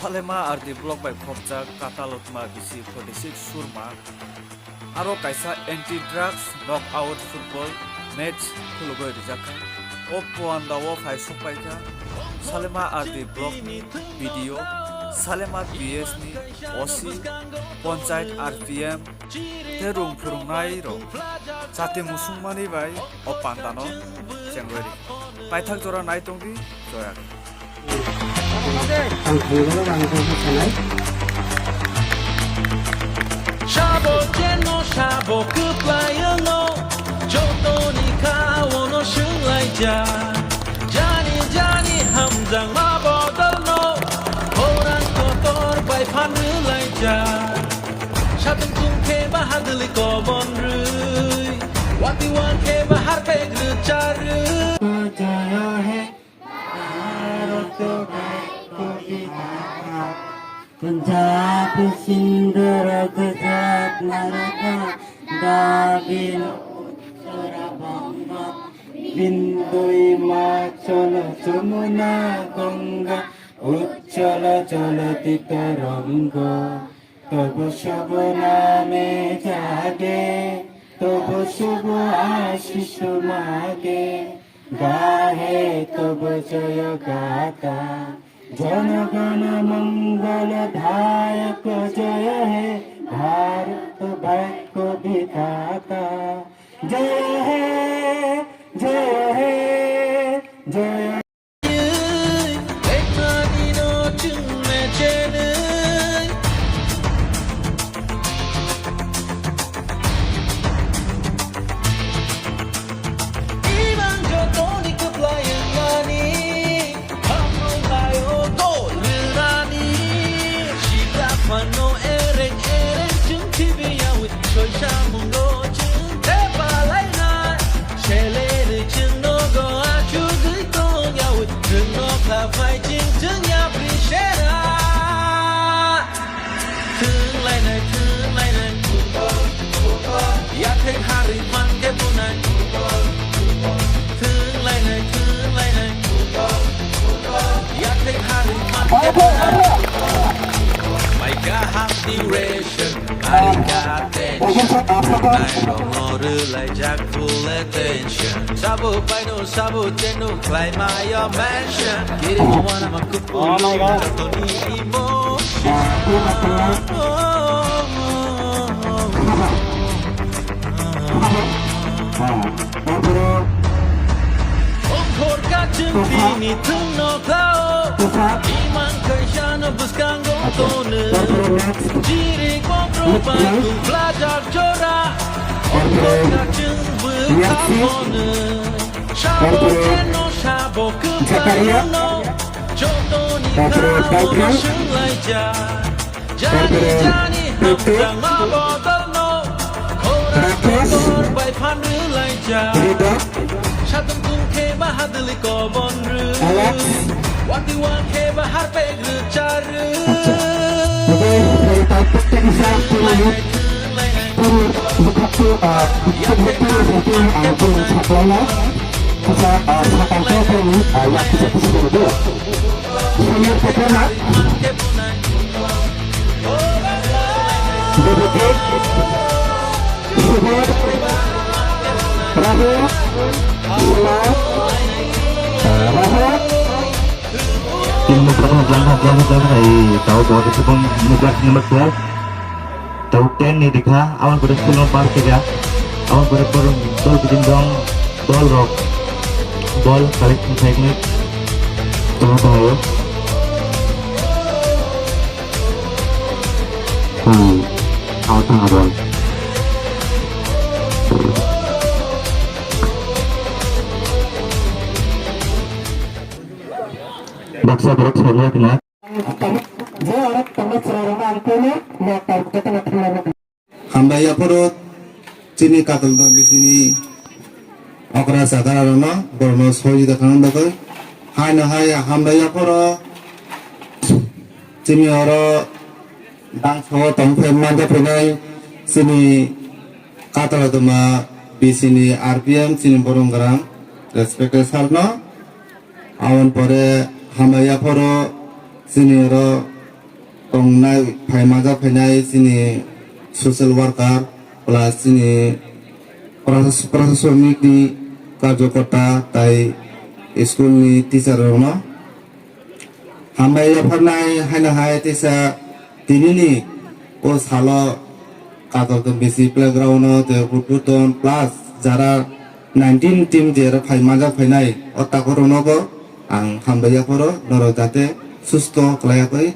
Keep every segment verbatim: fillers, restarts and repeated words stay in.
Salema R D block bai khopjak Katalotma bisi forty six Surma aro kaisa anti drugs knockout football match khulugwi rijakha. O panda o phai sokpaikha Salema R D block ni B D O, Salema P S ni O C, Panchayat R P M, tei rung phwrwngnairok chati musungmani bai o pandano chengwi rikha. Paithak jora nai tongdi, joya. Ang thangwi rwno ang thangwi sanai. Sabo cheno sabo kwplaino, jotoni khaono swnglaijak. Jani jani hamjakma bodolno, khorang kotor bai phan rwlaijak. Satung tung khe bahadwlwi kobon rwi, wati wan khe bahar pek rwcharwi. Jaya he Bharat Bhai Ko Vidhata, Punjab Sindh Gujarat Maratha, Dravid Uttar Banga, Sindhu Himachal Jamuna Ganga, Ujjwal Jalati Taranga. তব শুভ নামে জাগে, তব শুভ আশিস মাগে, গাহে তব জয় গাথা। জনগণ মঙ্গল ধায়ক জয় হে, ভারত ভাগ্য বিধাতা। জয় হে, জয় হে, জয়। Soisa mungo chwng tepalainai, selerwi chwng nogo achugwi tongyawi, chwngno kha phai chwng chwng yapri sera. Thwnglainai, thwnglainai, yathek harwi phan khe bunai. Thwnglainai, thwnglainai, yathek harwi phan khe bunai. Mai kaham duration. Nairokno rwlaijak full attention. Sabo paino, sabo cheno khlai mayo mention. Kiri juana ma kupu jotoni emotion. Ongkhor kachwng bini thwngno khlao. Imang kaisano bwskango tono. Jirik bobrok bai kwplajak jora. Ongkhor kachwng bwkha phono. Sabo cheno sabo kwplaino. Jotoni khaono swnglaijak. Jani jani hamjakma bodolno, khorang kotor bai phan rwlaijak. Satung tung khe bahadwlwi kobon rw, wati wan khe bahar pek rwchar rw. Thwnglainai, thwnglainai, Team ni photo jang ha, jang ha, jang ha, eh, tao bo de sebong number twelve. Tao ten ni dikha, aboni pore sulno bar kega, aboni pore borok dol biding dong, dol rok, ball collection khaiknai, tong tong o. Hmm, tao tong ball. Baksa borok sabo kna. Hambai yaphoro chini katal tong bisini okra chakra rokno borokno sohojita khlana bagwi. Haino hai hambai yaphoro chini oro bangso tong phai manja phinai chini katal tongma bisini R P M chini borong grang respected sir no. Aboni pore hambai yaphoro chini oro Tongnai, phaima ja phainai chini social worker plus chini pras-, prasasonik ni karjokorta tai school ni teacher rokno hambai yapharnai haino hai teisa tinini o salo kator tong bisi playground o tei football tong plus jara nineteen team je phai manjak phainai o takhorokno bo ang hambai yapharo norok jate susto khlaiya koi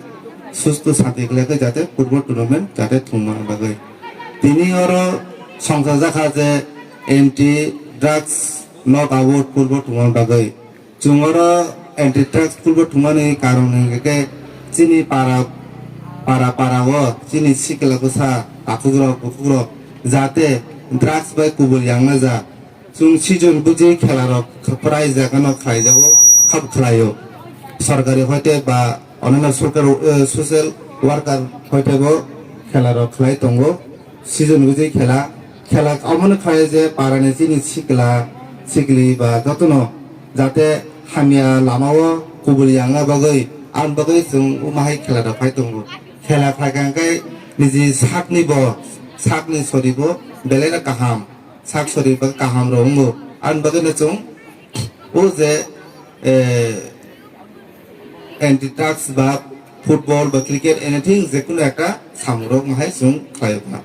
susto santi khlaiya koi jate football tournament jate thwngma bagwi tini oro songsa jakha je anti drugs knockout football thwngma bagwi. Chwng oro anti drugs football thwngmani karon hwnkhe khe chini para, para para o chini sikla bwsa takhukrok bukhukrok jate drugs bai kubul yangna ja. Chwng season buji khela rok prize jagano khlai jago, khab khlaio. Sorkari hoite ba onano sorkar, eh, social worker hoite bo khela rok khlai tongo. Season buji khela, khela omono khlai je parani chini sikla sikli ba jotono jate hamya lamao kubul yangna bagwi, ang bagwi chwng umahai khela rok khai tongo. Khela khaikha hwnkhe niji sakni bo, sakni sori bo belai no kaham, sak sori bo kaham rok wngo. Ang bagwi no chwng o je, eh, anti drugs ba football ba cricket anything jekunu ekta samung rok mahai chwng khlai kha.